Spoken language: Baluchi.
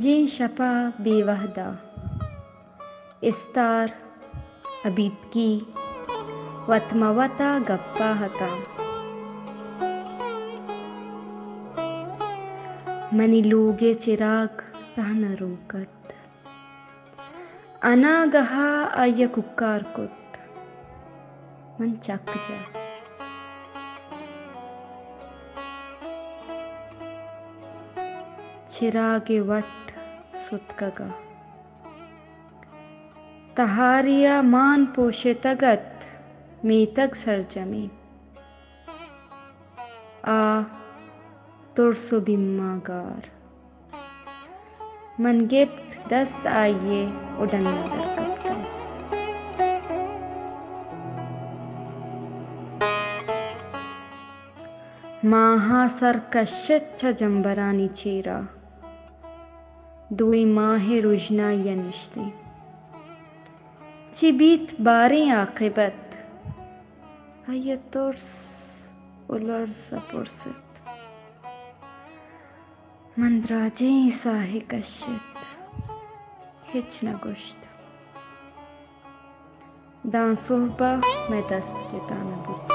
جیں شپ ءَ بے وھد ءَ استار ابیتکی وت مہ وت ءَ گپ ءَ اتاں۔ منی لوگ ءِ چراگ تہنا روک ات۔ اناگہ ءَ آئی ءَ کوکار کت۔ من چک جت۔ چراگ ءِ وٹ ستکگ ءَ۔ تہاری ءَ مان پوشتگ ات، میتگ سرجمیں۔ آ ترس ءُ بیماں گار۔ من گپت دست آئی ءِ ءُ ڈن ءَ در کپتاں۔ ماہاں سر کشت چہ جمبرانی چیرا۔ دوئیں ماہ ءِ رژنائی ءَ نشتیں۔ چی بیت باریں عاقبت؟ آئی ءَ ترس ءُ لرز ءَ پرست۔ من دراجیں ساہے کشت، ہچ نہ گوشت۔ داں سہب ءَ مئے دست جتا نہ بوت۔